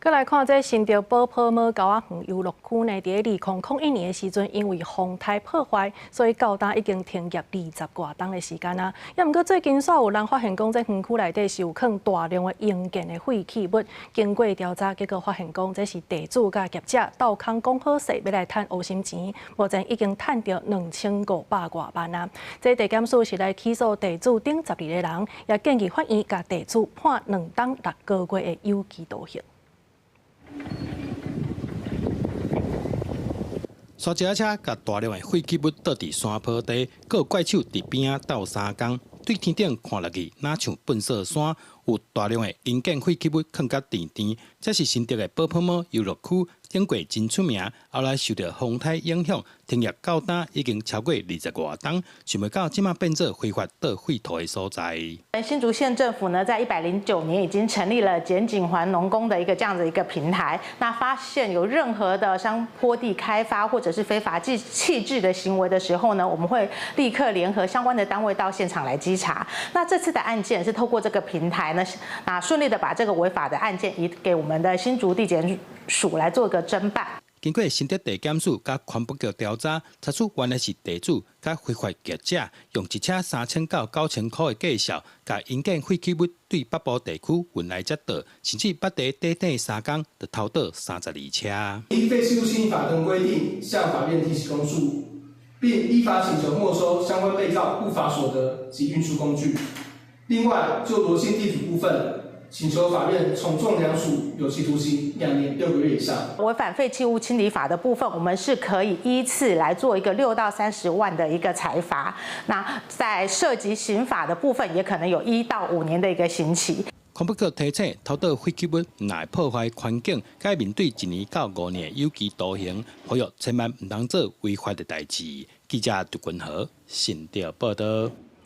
閣來看這新竹寶坡毛猴仔園遊樂區呢，佇2001年的時陣，因為風颱破壞，所以到今已經停業二十外冬的時間啊。也毋過最近煞有人發現講，這園區內底是有囥大量的營建的廢棄物。經過調查，結果發現講，這是地主佮業者鬥空講好勢，欲來趁烏心錢，目前已經趁著2500外萬啊。這地檢署是來起訴地主等12個人，也建議法院共地主判2冬6個月的有期徒刑。沙石車共大量的廢棄物倒佇山坡地，閣有怪手佇邊仔鬥相共。對天頂看落去，若像糞埽山，有大量的營建廢棄物囥甲甜甜。這是新竹的寶坡毛遊樂區，頂過真出名，後來受著風颱影響，停業到今已經超過二十外冬，想袂到這馬變做非法倒廢土的所在。新竹縣政府呢，在109年已經成立了檢警環農工的一個這樣的一個平台。那發現有任何的山坡地開發或者是非法棄置的行為的時候呢，我們會立刻聯合相關的單位到現場來稽查。那這次的案件是透過這個平台呢，啊順利的把這個違法的案件移給我們的新竹地檢署來做個偵辦。經過新竹地檢署佮環保局調查，查出原來是地主佮非法業者用一車3000到9000箍的價數，共營建廢棄物對北部地區運來遮倒，甚至捌佇短短3工就偷倒32車。依廢棄物清理法等規定，向法院提起公訴，並依法請求沒收相關被告不法所得及運輸工具。另外，就羅姓地主部分，請求法院從重量處有期徒刑2年6個月以上。違反廢棄物清理法的部分，我們是可以依次來做一個6到30萬的一個裁罰。那在涉及刑法的部分，也可能有1到5年的一個刑期。環保局提醒，偷倒廢棄物若會破壞環境，該面對1年到5年的有期徒刑，呼籲千萬毋通做違法的代誌。記者杜君豪新竹報導。